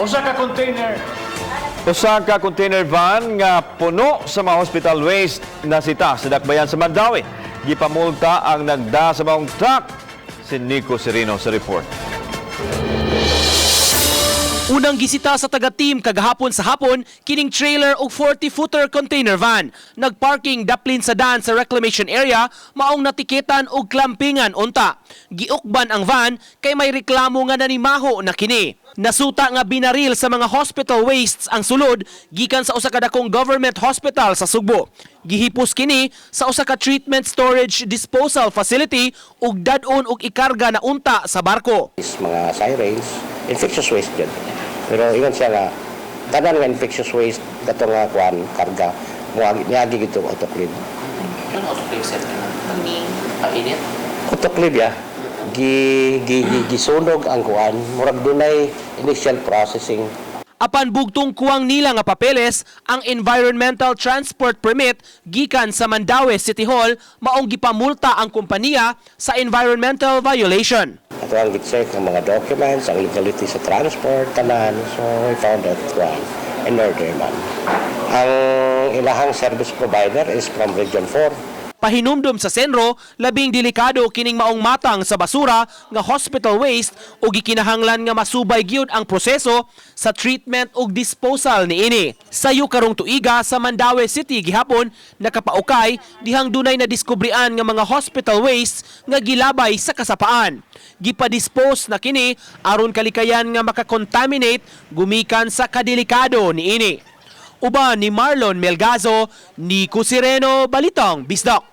Usa ka container. Usa ka container van nga puno sa mga hospital waste nasita sa dakbayan sa Mandaue. Gipamulta ang nagda sa maong truck. Si Nico Serino sa report. Unang gisita sa taga-team kagahapon sa hapon, kining trailer og 40-footer container van. Nagparking daplin sa daan sa reclamation area, maong natiketan og klampingan unta. Giukban ang van kay may reklamo nga nanimaho na kini. Nasuta nga binaril sa mga hospital wastes ang sulod gikan sa usa ka dakong government hospital sa Sugbo. Gihipos kini sa usa ka treatment storage disposal facility ug dad-on og ikarga na unta sa barko. Is mga sirens, infectious waste yun. Pero ingon siya nga, tanan nga infectious waste, kato nga kuan, karga, muagi, niagi gito autoclave. Ano autoclave, sir? Painit? Autoclave ya, gi, gi, gi, gisunog ang kuan, murag dunay initial processing. Apan bugtong kuwang nila nga papeles ang Environmental Transport Permit gikan sa Mandaue City Hall, maong gipamulta ang kompanya sa environmental violation. Ato ang gi-check ang mga documents, ang legality sa transport, tanan. So we found that kuan, in order man. Ang ilahang service provider is from Region 4. Pahinumdom sa CENRO, labing delikado kining maong matang sa basura nga hospital waste ug gikinahanglan nga masubay gyud ang proseso sa treatment ug disposal niini. Sayo karong tuiga sa Mandaue City gihapon nakapaukay dihang dunay na diskubrian nga mga hospital waste nga gilabay sa kasapaan. Gipadispose na kini aron kalikayan nga makakontaminate gumikan sa kadelikado niini. Uban ni Marlon Melgazo, Nico Sireno, Balitang Bisdak.